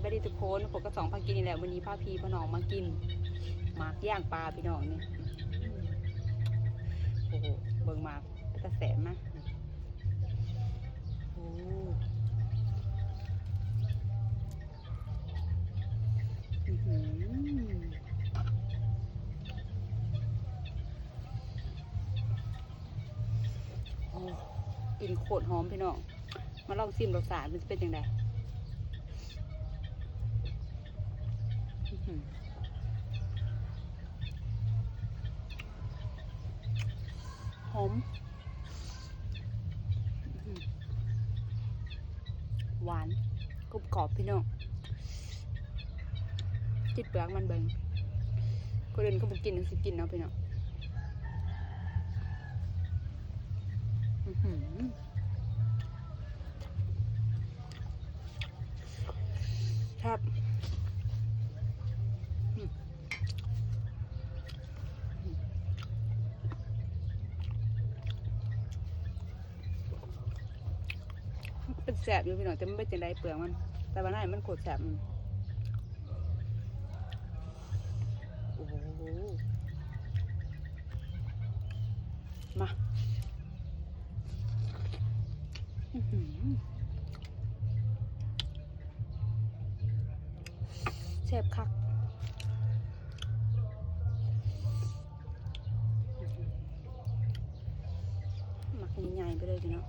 ສະບາຍດີທຸກຄົນ ພົບກັບຊ່ອງພາກິນອີກແລ້ວ. ມື້ນີ້ພາພີ່ພານ້ອງມາກິນໝາກຍ່າງປາພີ່ນ້ອງນີ້. ໂອ້ໂຫ ເບິ່ງໝາກເປັນຕາແຊບມາ. ໂອ້ ອືຫື ໂອ້ ກິ່ນໂຄດຫອມພີ່ນ້ອງ. ມາລອງຊີມລົດຊາດມັນຈະເປັນຈັ່ງໃດ. ອືຫື ຫອມ ອືຫື ຫວານ ກົບກອບພີ່ນ້ອງ. ຈິດເປືອກມັນເບິ່ງ ຄົນອື່ນເຂົາບໍ່ກິນ ເຮົາຊິກິນເນາະພີ່ນ້ອງ. ອືຫື ແຊບ ອືມ ເປັນແຊບຢູ່ພີ່ນ້ອງ ແຕ່ມັນເປັນຈັ່ງໃດເປືອກມັນ ແຕ່ວ່າໃນມັນໂຄດແຊບ. ອືມ ໂອ້ໂຫ ມາ ອືຫື ແຊບຄັກ. ໝາກໃຫຍ່ໆ ໄປເລີຍພີ່ນ້ອງ.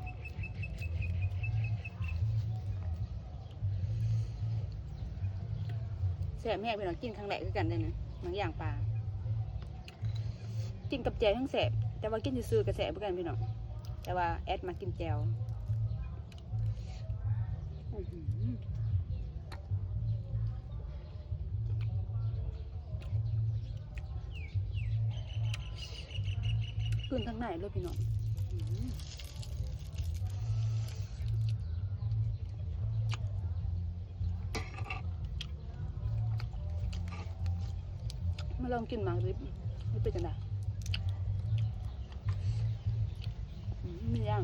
ແຊບແຮງພີ່ນ້ອງ ກິນຄັ້ງແລກຄືກັນເດ້ນີ້ ໝາກຍ່າງປາ. ກິນກັບແຈ່ວແຮງແຊບ ແຕ່ວ່າກິນຊື່ໆ ກໍແຊບຄືກັນພີ່ນ້ອງ ແຕ່ວ່າແອດມັກກິນແຈ່ວ. ອືຫື ກືນທາງໃນເລີຍພີ່ນ້ອງ. ອືຫື ມາລອງກິນໝາກດິບ ມັນເປັນຈັ່ງໃດ. ອືມ ມີຫຍັງ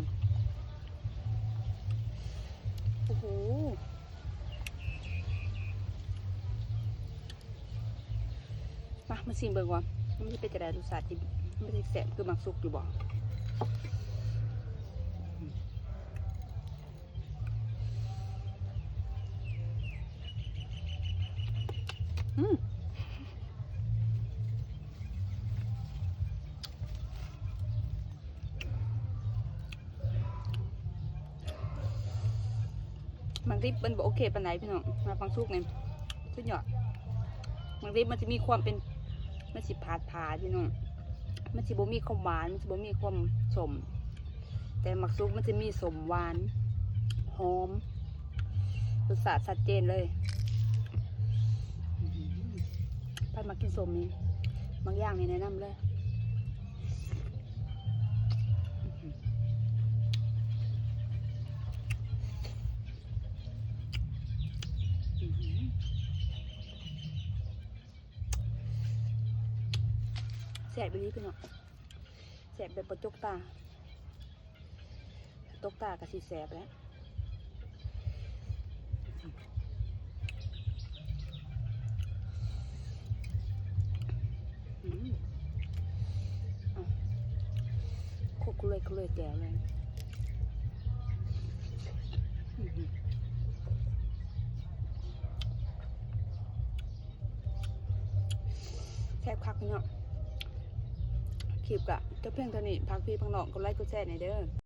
ໂອ້ໂຫ ມາ ມາຊີມເບິ່ງວ່າມັນຊິເປັນຈັ່ງໃດ ລົດຊາດ ມັນຊິແຊບຄືໝາກສຸກຢູ່ບໍ່. ອືມ ໝາກດິບມັນບໍ່ໂອເຄປານໃດພີ່ນ້ອງ ໝາກສຸກນີ້ສຸດຍອດ. ໝາກດິບມັນຈະມີຄວາມເປັນ ມັນຊິຝາດໆ ພີ່ນ້ອງ ມັນຊິບໍ່ມີຄວາມຫວານ ມັນຊິບໍ່ມີຄວາມສົ້ມ. ແຕ່ໝາກສຸກມັນຈະມີສົ້ມ ຫວານ ຫອມ ລົດຊາດຊັດເຈນເລີຍ. ໃຜມັກກິນສົ້ມນີ້ ໝາກຢ່າງນີ້ແນະນຳເລີຍ. ແຊບອີ່ຫຼີພີ່ນ້ອງ ແຊບແບບບໍ່ຈົກຕາ. ຕົກຕາກໍຊິແຊບແຫຼະ. ອືມ ເອົາ ຄົກເລີຍ ຄົກເລີຍແຈ່ວເລີຍ. ອືມ ແຊບຄັກພີ່ນ້ອງ. ຄລິບກໍຈົບພຽງເທົ່ານີ້ ຝາກພີ່ຝາກນ້ອງກົດໄລກົດແຊແດ່ເດີ.